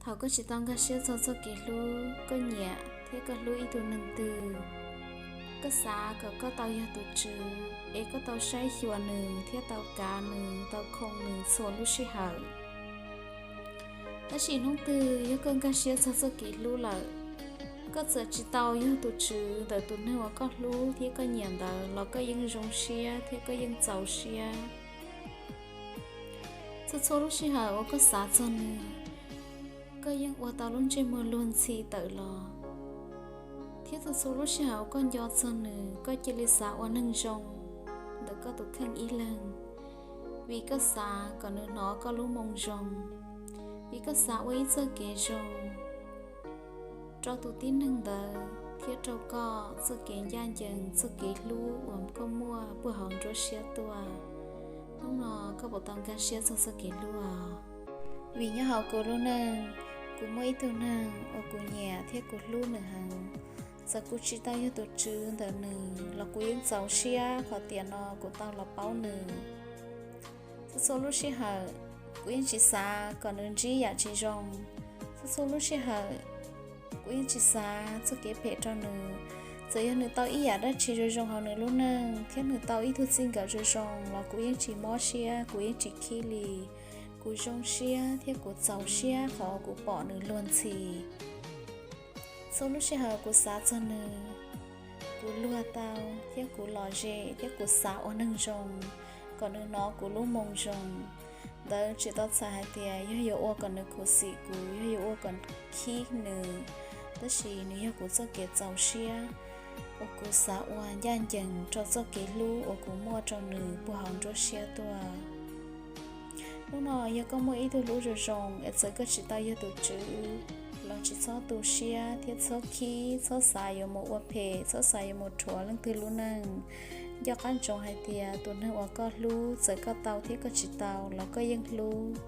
Thaum koj tsis tau nkag siab txog txoj kev hlub, koj nyiam thiab koj hlub ib tug neeg twg, koj xav kom koj tau yog tus tswv es koj tau saib xyuas nws thiab tau kav nws, tau khoo nws txhua lub sij hawm. Tab sis hnub twg yog koj nkag siab txog txoj kev hlub lawm, koj txawm tsis tau yog tus tswv ntawm tus neeg uas koj hlub thiab koj nyiam ntawd los koj yeej zoo siab thiab koj yeej txaus siab. Txhua txhua lub sij hawm uas koj xav txog nws, koj yeej ua tau lub ntsej muag luag ntxhi tawm los. Thiab txhua txhua lub sij hawm uas koj nco txog nws, koj cia li xav ua neeg zoo ntawm koj tus kheej ib leeg, vim koj xav kom nws hnov koj lub moo zoo, vim koj xav ua ib txoj kev zoo rau tus tib neeg ntawd thiab rau koj txoj kev ncaj ncees, txoj kev hlub uas koj muaj puag hauv nruab siab tuaj. Hnub no koj puas tau nkag siab txog txoj kev hlub os? Vim nyob hauv kuv lub neej, kuv muaj ib tug neeg uas kuv nyiam thiab kuv hlub nws heev. Txawm kuv tsis tau yog tus tswv ntawm nws los kuv yeej txaus siab qhov tiam no kuv tau los paub nws. Txhua txhua lub sij hawm, kuv yeej tsis xav kom nws ntsib yam tsis zoo. Txhua txhua lub sij hawm, kuv yeej tsis xav txoj kev phem rau nws. Txawm yog nws tau ib yam dab tsi zoo zoo hauv nws lub neej thiab nws tau ib tug txij nkawm zoo zoo los kuv yeej tsis mob siab, kuv yeej tsis khib li. Kuv zoo siab thiab kuv txaus siab qhov kuv pom nws luag ntxhi. Txhua lub sij hawm kuv xav txog nws, kuv luag tau thiab kuv lom zem thiab kuv xav ua neeg zoo kom nws hnov kuv lub moo zoo. Ntawd tsis tau txhais hais tias yog yuav ua kom nws khuv xim kuv, yog yuav ua kom khib nws, tab sis nws yog kuv txoj kev txaus siab uas kuv xav ua ncaj ncees rau txoj kev hlub uas kuv muaj rau nws puag hauv nruab siab tuaj. Hnub no yog koj muaj ib tug hlub zoo zoo es txawm koj tsis tau yog tus tswv los tsis txhob tu siab thiab txhob khib, txhob xav yuav mus ua phem, txhob xav yuav mus rhuav leej twg lub neej. Nco qab ntsoov hais tias tus neeg uas koj hlub, txawm koj tau thiab koj tsis tau los koj yeej hlub.